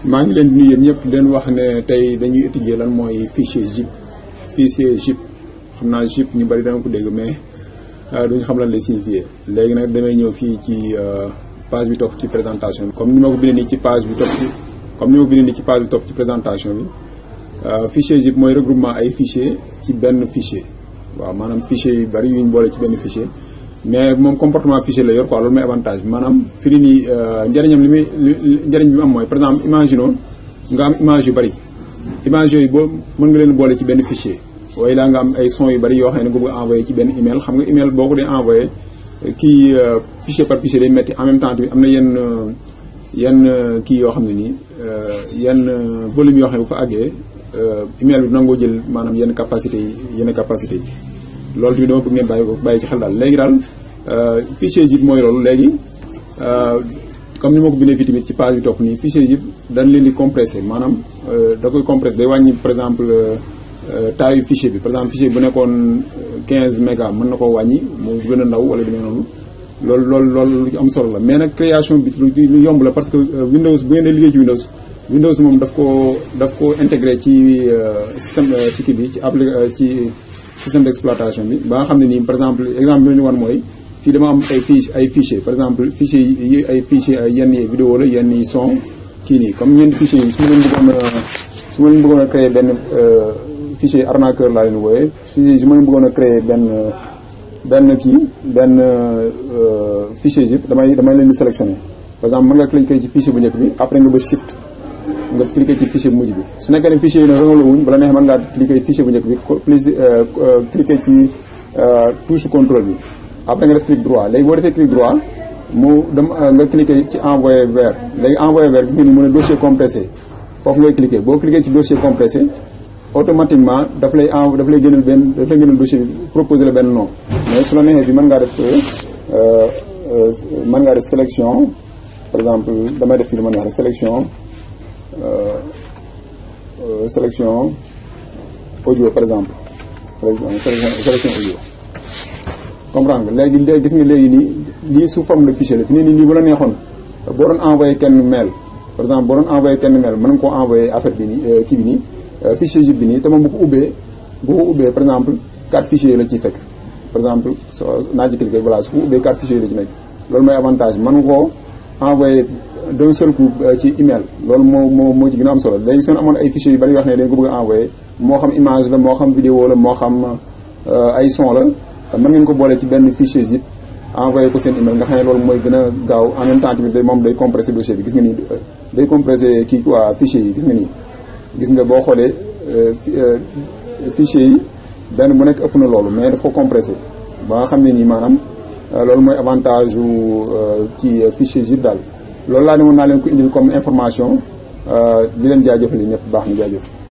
maa ngi leen di nuyu yéen ñëpp leen wax ne tey dañuy étudier lan mooy fichier zip xam naa zip ñu bari dana ko dégg mais duñu xam lan lay signifier. léegi nag damay ñëw fii ci page bi topp ci présentation bi comme ni ma ko bindee nii ci page bi topp ci présentation bi. Fichier zip mooy regroupement ay fichier ci benn fichier waaw maanaam fichier yu bari yuñ boole ci benn fichier mais moom comportement fichier la yor quoi loolu mooy avantage bi maanaam fii nii njëriñam njëriñ bi mu am mooy par exemple imaginons nga am image yu bari image yooyu boo mën nga leen boole ci benn fichier waaye laa nga am ay son yu bari yoo xam ne nga bëgg a envoyé ci benn email xam nga email boo ko dee envoyé kii fichier par fichier day metti en même temps tamit am na yenn kii yoo xam ne nii yenn volume yoo xam ne bu fa àggee email bi nangoo jël maanaam yenn capacité yi loolu tamit dama bëgg ngeen bàyyi ci xel daal léegi daal fichier zip mooy loolu léegi comme ni ma ko bindee fii tamit ci page bi topp nii fichier zip dañ leen di compressé maanaam da koy compressé day wàññi par exemple taille fichier bi par exemple fichier bu nekkoon 15 mégas mën na koo wàññi mu gën a ndaw wala demee noonu loolu lu am solo la mais nag création bi lu yomb la parce que Windows bu ngeen dee liggéey ci Windows moom daf ko intégré ci système ci kii bi ci système d'exploitation bi ba nga xam ne nii par exemple exemple bi ñu wan mooy fii dama am ay fichier par exemple fichier yi ay fichier ay yenn vidéo la yenn son kii nii comme ñeenti fichier yi su ma leen bëggoon a créer benn fichier arnaqueur laa leen wooyee su ma leen bëggoon a créer benn fichier zip damay leen di sélectionner par exemple mën nga cliquer ci fichier bu njëkk bi après nga bës shift nga cliquer ci fichier bu mujj bi su nekkee ne fichier yi ne rangaloo wuñ bala neexee mën ngaa cliquer fichier bu njëkk bi cliquer ci touche contrôle bi après nga def clic droit léegi boo defee clic droit nga cliquer ci envoyer vers léegi envoyer vers gis nga ni mu ne dossier compressé foofu ngay cliquer boo cliquer ci dossier compressé automatiquement daf lay gënal dossier bi proposer la benn nom mais su la neexee bi mën ngaa def sélection par exemple damay def fii lu ma neex rek sélection audio par exemple sélection audio comprendre nga léegi gis nga léegi nii lii sous forme de fichier la fi ne nii bu la neexoon boo doon envoyé kenn mail par exemple boo doon envoyé kenn mail mën nga koo envoyé affaire bi nii kii bi nii fichier zip bi nii te moom bu ko ubbee par exemple 4 fichiers la ciy fekk par exemple naa ci cliquer voilà su ko ubbee 4 fichiers la ci nekk loolu mooy avantage mën nga koo envoyé d'un seul coup ci email loolu moo ci gën a am solo léegi su amoon ay fichiers yu bari yoo xam ne dañ ko bëgg a envoyé moo xam image la moo xam vidéo la moo xam ay son la mën ngeen ko boole ci benn fichier zip envoyé ko seen email nga xam ne loolu mooy gën a gaaw en même temps tamit moom day compressé dossier bi gis nga nii day compressé kii quoi fichier yi gis nga nii gis nga boo xoolee fichier yi benn bu nekk ëpp na loolu mais daf ko compressé ba nga xam ne nii maanaam loolu mooy avantage kii fichier zip daal loolu laa ne woon naa leen ko indil comme information di leen jaajëfal yi ñëpp baax na jaajëf